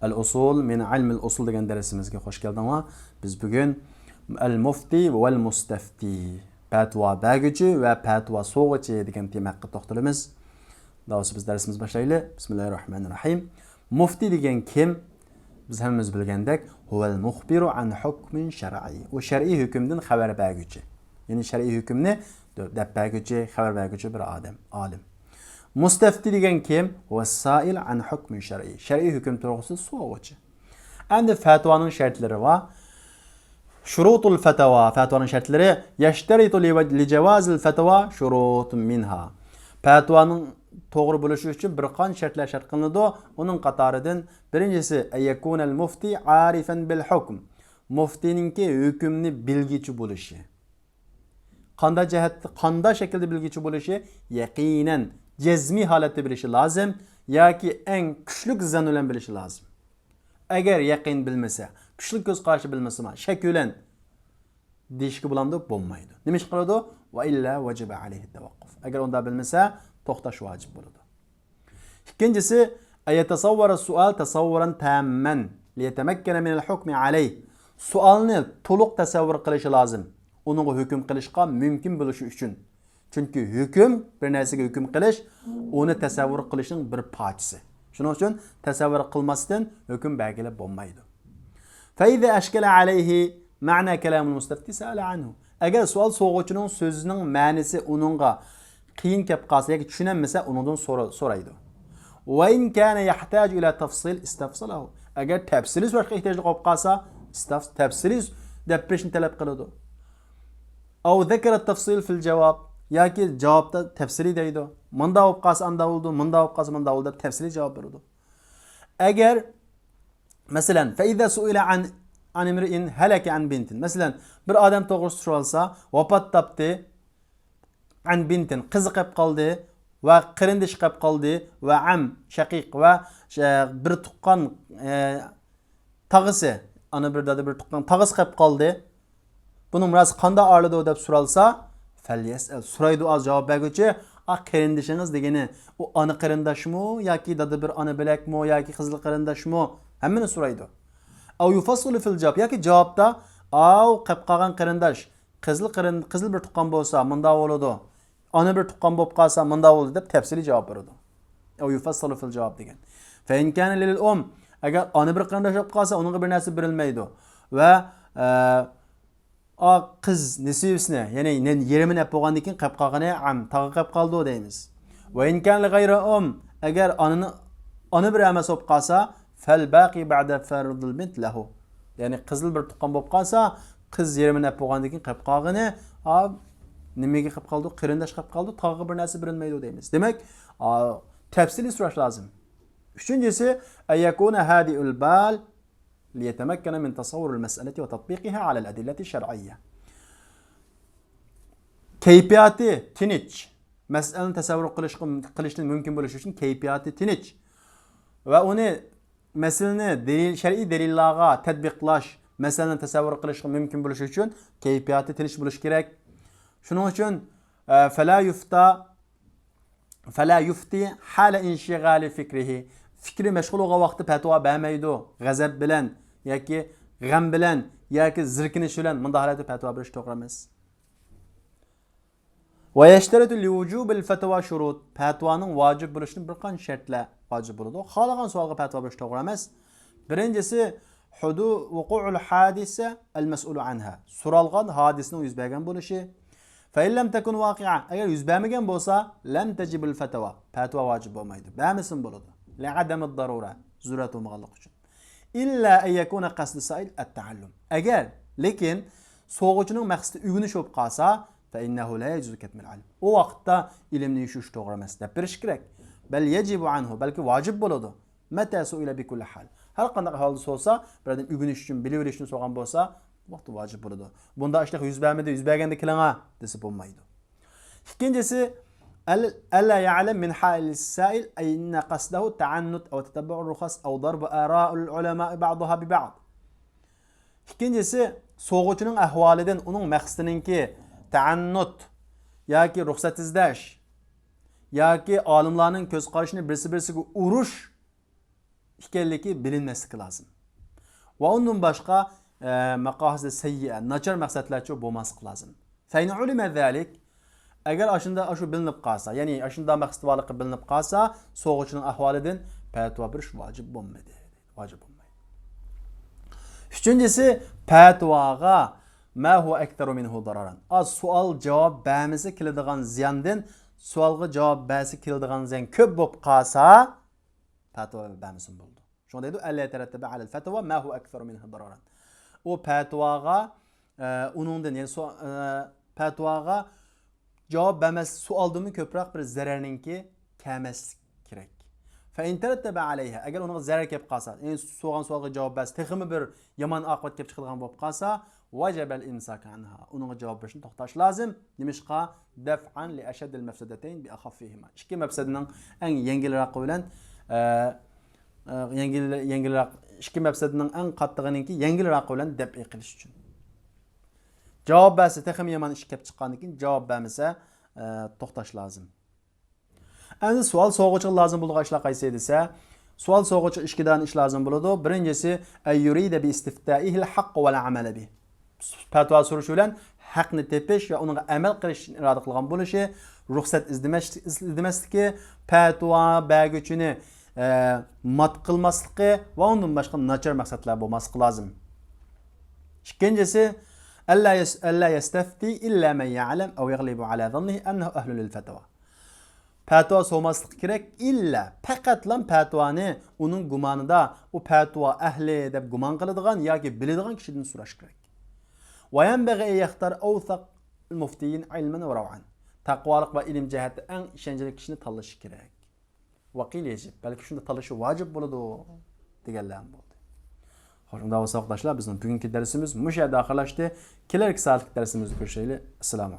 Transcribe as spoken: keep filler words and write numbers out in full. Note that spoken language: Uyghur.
ئەل ئۇسۇل مىن ئىلمىل ئۇسۇل دېگەن دەرسىمىزگە خوش كەلدىڭلار. بىز بۈگۈن ئەل مۇفتى ۋەل مۇستەفتى، پەتىۋا بەرگۈچى ۋە پەتىۋا سوغۇچى دېگەن تېما ھەققىدە توختىلىمىز. داۋۇسى بىز دەرسىمىزنى باشلايلى. بىسمىللاھىررەھمانىررەھىم. مۇفتى دېگەن كىم؟ بىز ھەممىمىز بىلگەندەك، ھۇۋەل مۇخبىرۇ ئەن ھۇكمىن شەرئىي. ئۇ شەرئىي ھۆكۈمدىن خەۋەر بەرگۈچى. يەنى شەرئىي ھۆكۈمنى دەپ بەرگۈچى، خەۋەر بەرگۈچى بىر ئادەم، ئالىم. مۇستەفتى دېگەن كىم؟ ھۇۋەس سائىل ئەن ھۇكمىن شەرئىي. شەرئىي ھۆكۈم توغرىسىدا سوراۋچى. ئەمدى پەتىۋانىڭ شەرتلىرى بار. شۇرۇتۇل پەتىۋا، پەتىۋانىڭ شەرتلىرى. يەشتەرىتۇ لىۋەج-، لىجاۋازىل پەتىۋا شۇرۇتۇن مىنھا. پەتىۋانىڭ توغرا بولۇشى ئۈچۈن بىر قانچە شەرتلەر شەرت قىلىنىدۇ. ئۇنىڭ قاتارىدىن بىرىنچىسى، ئەن يەكۇنەل مۇفتى ئارىفەن بىل ھۇكم. مۇفتىنىڭكى ھۆكۈمنى بىلگۈچى بولۇشى. قانداق جەھەتتە، قانداق شەكىلدە بىلگۈچى بولۇشى؟ يەقىنەن، جەزمىي ھالەتتە بىلىشى لازىم ياكى ئەڭ كۈچلۈك زەن بىلەن بىلىشى لازىم. ئەگەر يەقىن بىلمىسە، كۈچلۈك كۆز قاراشى بىلمىسىمۇ، شەك بىلەن دېيىشكە بولامدۇ؟ بولمايدۇ. نېمە ئىش قىلىدۇ؟ ۋە ئىللا ۋەجىبە ئەلەيھى تەۋەققۇف. ئەگەر ئۇنداق بىلمىسە، توختاش ۋاجىپ بولىدۇ. ئىككىنچىسى، ئەيەتەسەۋۋەرە سۇئال تەسەۋۋۇرەن تاممەن لىيەتەمەككەنە مىنەل ھۇكمى ئەلەيھ. سوئالنى تولۇق تەسەۋۋۇر قىلىشى لازىم، ئۇنىڭغا ھۆكۈم قىلىشقا مۇمكىن بولۇشى ئۈچۈن. چۈنكى ھۆكۈم، بىر نەرسىگە ھۆكۈم قىلىش، ئۇنى تەسەۋۋۇر قىلىشنىڭ بىر پارچىسى. شۇنىڭ ئۈچۈن تەسەۋۋۇر قىلماستىن ھۆكۈم بەرگىلى بولمايدۇ. فەئىزا ئەشكەلە ئەلەيھى مەنا كەلامىل مۇستەفتى سەئەلە ئەنھۇ. ئەگەر سوئال سوغۇچىنىڭ سۆزىنىڭ مەنىسى ئۇنىڭغا قىيىن كەپ قالسا ياكى چۈشىنەلمىسە، ئۇنىڭدىن سورا-، سورايدۇ. ۋە ئىن كانە يەھتاجۇ ئىلە تەفسىل ئىستەفسەلەھۇ. ئەگەر تەپسىلىي سوراشقا ئېھتىياجلىق بولۇپ قالسا، ئىستەف-، تەپسىلىي دەپ بېرىشنى تەلەپ قىلىدۇ. ئەۋ زەكەرە تەفسىل فىل جاۋاب. ياكى جاۋابتا تەپسىلىي دەيدۇ. مۇنداق بولۇپ قالسا ئانداق بولىدۇ، مۇنداق بولۇپ قالسا مۇنداق بولىدۇ دەپ تەپسىلىي جاۋاب بېرىدۇ. ئەگەر، مەسىلەن، فەئىزا سۇئىلە ئەن، ئەن ئىمرىئىن ھەلەكە ئەن بىنتىن. مەسىلەن، بىر ئادەم توغرىسىدا سورالسا، ۋاپات تاپتى، ئەن بىنتىن، قىزى قېلىپ قالدى ۋە قېرىندىشى قېلىپ قالدى ۋە ئەم، شەقىق ۋە، ئە، بىر تۇغقان، ئە، تاغىسى، ئانا بىر دادا بىر تۇغقان تاغىسى قېلىپ قالدى. بۇنىڭ مىراسى قانداق ئايرىلىدۇ دەپ سورالسا، فەليەسئەل، سورايدۇ ئاز جاۋاب بەرگۈچى، ئا، قېرىندىشىڭىز دېگىنى، ئۇ ئانا قېرىنداشمۇ ياكى دادا بىر ئانا بۆلەكمۇ ياكى قىزىل قېرىنداشمۇ؟ ھەممىنى سورايدۇ. ئەۋ يۇفەسسىلۇ فىل جاۋاب، ياكى جاۋابتا، ئاۋۇ قېلىپ قالغان قېرىنداش، قىزىل قېرىن-، قىزىل بىر تۇغقان بولسا مۇنداق بولىدۇ. ئانا بىر تۇغقان بولۇپ قالسا مۇنداق بولىدۇ دەپ تەپسىلىي جاۋاب بېرىدۇ. ئەۋ يۇفەسسىلۇ فىل جاۋاب دېگەن. فەئىن كانە لىل ئۇم، ئەگەر ئانا بىر قېرىنداش بولۇپ قالسا ئۇنىڭغا بىر نەرسە بېرىلمەيدۇ. ۋە، ئە، ئا، قىز نېسىۋىسىنى، يەنى نە-، يېرىمىنى ئەپ بولغاندىن كېيىن قېلىپ قالغىنى ئەم، تاغا قېلىپ قالىدۇ دەيمىز. ۋە ئىن كانە لىغەيرى ئۇم، ئەگەر ئانىنى، ئانا بىر ئەمەس بولۇپ قالسا، فەل باقى بەئدە فەرزىل بىنت لەھۇ. يەنى قىزىل بىر تۇغقان بولۇپ قالسا، قىز يېرىمىنى ئەپ بولغاندىن كېيىن قېلىپ قالغىنى، ئا، نېمىگە قېلىپ قالىدۇ؟ قېرىنداش قېلىپ قالىدۇ، تاغىغا بىر نەرسە بېرىلمەيدۇ دەيمىز. دېمەك، ئا، تەپسىلىي سوراش لازىم. ئۈچىنچىسى، ئەن يەكۇنە ھادىئۇل بال لىيەتەمەككەنە مىن تەسەۋۋۇرىل مەسئەلەتى ۋە تەتبىقىھا ئەلەل ئەدىللەتى شەرئىييە. كەيپىياتى تىنچ، مەسىلىنى تەسەۋۋۇر قىلىشقا، قىلىشتىن مۇمكىن بولۇشى ئۈچۈن كەيپىياتى تىنچ ۋە ئۇنى، مەسىلىنى دەلىل، شەرئىي دەلىللارغا تەتبىقلاش، مەسىلىنى تەسەۋۋۇر قىلىشقا مۇمكىن بولۇشى ئۈچۈن كەيپىياتى تىنچ بولۇشى كېرەك. شۇنىڭ ئۈچۈن، ئە، فەلا يۇفتا، فەلا يۇفتى ھالە ئىنشىغالى فىكرىھى. فىكرى مەشغۇل بولغان ۋاقىتتا پەتىۋا بەرمەيدۇ. غەزەپ بىلەن ياكى غەم بىلەن ياكى زېرىكىنىش بىلەن مۇنداق ھالەتتە پەتىۋا بېرىش توغرا ئەمەس. ۋە يەشتەرىتۇ لىۋۇجۇبىل فەتىۋا شۇرۇت. پەتىۋانىڭ ۋاجىپ بولۇشىدىن بىر قانچە شەرتلەر ۋاجىپ بولىدۇ. خالىغان سوئالغا پەتىۋا بېرىش توغرا ئەمەس. بىرىنچىسى، ھۇدۇ-، ۋۇقۇئۇل ھادىسە ئەل مەسئۇلۇ ئەنھا. سورالغان ھادىسىنىڭ يۈز بەرگەن بولۇشى. فەئىن لەم تەكۇن ۋاقىئە، ئەگەر يۈز بەرمىگەن بولسا، لەم تەجىبۇل فەتىۋا، پەتىۋا ۋاجىپ بولمايدۇ، بەرمىسىمۇ بولىدۇ. لىئەدەمىد دەرۇرە، زۆرۈرەت بولمىغانلىقى ئۈچۈن. ئىللا ئەن يەكۇنە قەسدۇ سائىل ئەتتەئەللۇم. ئەگەر، لېكىن، سوغۇچىنىڭ مەقسىتى ئۆگىنىش بولۇپ قالسا، فەئىننەھۇ لا يەجۇزۇ كەتمۇل ئىلم. ئۇ ۋاقىتتا ئىلىمنى يوشۇرۇش توغرا ئەمەس، دەپ بېرىش كېرەك. بەل يەجىبۇ ئەنھۇ، بەلكى ۋاجىپ بولىدۇ. مەتە سۇئىلە بىكۇللى ھال. ھەر قانداق ئەھۋالدا سورىسا، بىر ئادەم ئۆگىنىش ئۈچۈن، بىلىۋېلىش ئۈچۈن سورىغان بولسا، بۇ ۋاقىتتا ۋاجىپ بولىدۇ. بۇنداق ئىشلار يۈز بەرمىدى، يۈز بەرگەندە كېلىڭە دېسە بولمايدۇ. ئىككىنچىسى، ئەل-، ئەللا يەئلەم مىن ھالىس سائىل ئەينە قەسدەھۇ تەئەننۇت ئەۋ تەتەببۇئۇر رۇخەس ئەۋ دەربۇ ئارائۇل ئۇلەمائى بەئدۇھا بىبەئد. ئىككىنچىسى، سوغۇچىنىڭ ئەھۋالىدىن ئۇنىڭ مەقسىتىنىڭكى تەئەننۇت ياكى رۇخسەت ئىزدەش ياكى ئالىملارنىڭ كۆز قارىشىنى بىرسى-بىرسىگە ئۇرۇش ئىكەنلىكى بىلىنمەسلىكى لازىم. ۋە ئۇندىن باشقا، ئە، مەقاسىدى سەييىئە، ناچار مەقسەتلەرچۇ بولماسلىقى لازىم. فەئىن ئۇلىمە زالىك، ئەگەر ئاشۇندا ئاشۇ بىلىنىپ قالسا، يەنى ئاشۇندا مەقسىتى بارلىقى بىلىنىپ قالسا، سوغۇچىنىڭ ئەھۋالىدىن پەتىۋا بېرىش ۋاجىپ بولمىدى. ۋاجىپ بولمايدۇ. ئۈچىنچىسى، پەتىۋاغا ما ھۇۋە ئەكسەرۇ مىنھۇ زەرەرەن. ئاز سوئال جاۋاب بەرمىسە كېلىدىغان زىياندىن سوئالغا جاۋاب بەرسە كېلىدىغان زىيان كۆپ بولۇپ قالسا، پەتىۋا بەرمىسىمۇ بولىدۇ. شۇڭا دەيدۇ، ئەللا يەتەرەتتەبە ئەلەل فەتۋا ما ھۇۋە ئەكسەرۇ مىنھۇ زەرەرەن. ئۇ پەتىۋاغا، ئە، ئۇنىڭدىن، يەنى سو-، ئە، پەتىۋاغا جاۋاب بەرمەس، سوئالدىنمۇ كۆپرەك بىر زەرەرنىڭكى كەلمەسلىك كېرەك. فەئىن تەرەتتەبە ئەلەيھا، ئەگەر ئۇنىڭغا زەرەر كېلىپ قالسا، يەنى سوغان سوئالغا جاۋاب بەرسە، تېخىمۇ بىر يامان ئاقىۋەت كېلىپ چىقىدىغان بولۇپ قالسا، ۋەجەبەل ئىمساكۇ ئەنھا، ئۇنىڭغا جاۋاب بېرىشتىن توختاش لازىم. نېمىشقا؟ دەفئەن لىئەشەددىل مەفسەدەتەينى بىئەخەففىھىما. ئىككى مەپسەدىنىڭ ئەڭ يەڭگىلراقى بىلەن، ئە، ئە، يەڭگىل، يەڭگىلراق، ئىككى مەپسەدىنىڭ ئەڭ قاتتىقىنىڭكى يەڭگىلراقى بىلەن دەپئى قىلىش ئۈچۈن. جاۋاب بەرسە، تېخىمۇ يامان ئىش كېلىپ چىققاندىن كېيىن، جاۋاب بەرمىسە، ئە، توختاش لازىم. ئەمدى سوئال سوغۇچىغا لازىم بولىدىغان ئىشلار قايسى دېسە، سوئال سوغۇچىغا ئىككى دانە ئىش لازىم بولىدۇ. بىرىنچىسى، ئەن يۇرىدە بى ئىستىفتائىھىل ھەقق ۋەل ئەمەلە بى. پەتىۋا سورىشى بىلەن ھەقنى تېپىش ۋە ئۇنىڭغا ئەمەل قىلىشنى ئىرادە قىلغان بولۇشى، رۇخسەت ئىزدىمەش-، ئىزدىمەسلىكى، پەتىۋا بەرگۈچىنى، ئە، مات قىلماسلىقى ۋە ئۇندىن باشقا ناچار مەقسەتلەر بولماسلىقى لازىم. ئىككىنچىسى، ئەللا يەس-، ئەللا يەستەفتى ئىللا مەن يەئلەم ئەۋ يەغلىبۇ ئەلا زەننىھى ئەننەھۇ ئەھلۇ لىل فەتىۋا. پەتىۋا سورىماسلىقى كېرەك، ئىللا، پەقەتلا پەتىۋانى ئۇنىڭ گۇمانىدا، ئۇ پەتىۋا ئەھلى دەپ گۇمان قىلىدىغان ياكى بىلىدىغان كىشىدىن سوراش كېرەك. ۋە يەنبەغى ئەن يەختار ئەۋسەق مۇفتىيىن ئىلمەن ۋە رەۋئەن. تەقۋالىق ۋە ئىلىم جەھەتتە ئەڭ ئىشەنچلىك كىشىنى تاللىشى كېرەك. ۋەقىل يەجىب، بەلكى شۇنداق تاللىشى ۋاجىپ بولىدۇ، دېگەنلەر ھەم بولدى. خوش، ئۇنداق بولسا، ساۋاقداشلار، بىزنىڭ بۈگۈنكى دەرسىمىز مۇشۇ يەردە ئاخىرلاشتى. كېلەركى سائەتلىك دەرسىمىزدە كۆرۈشەيلى. ئەسسالامۇ ئەلەيكۇم.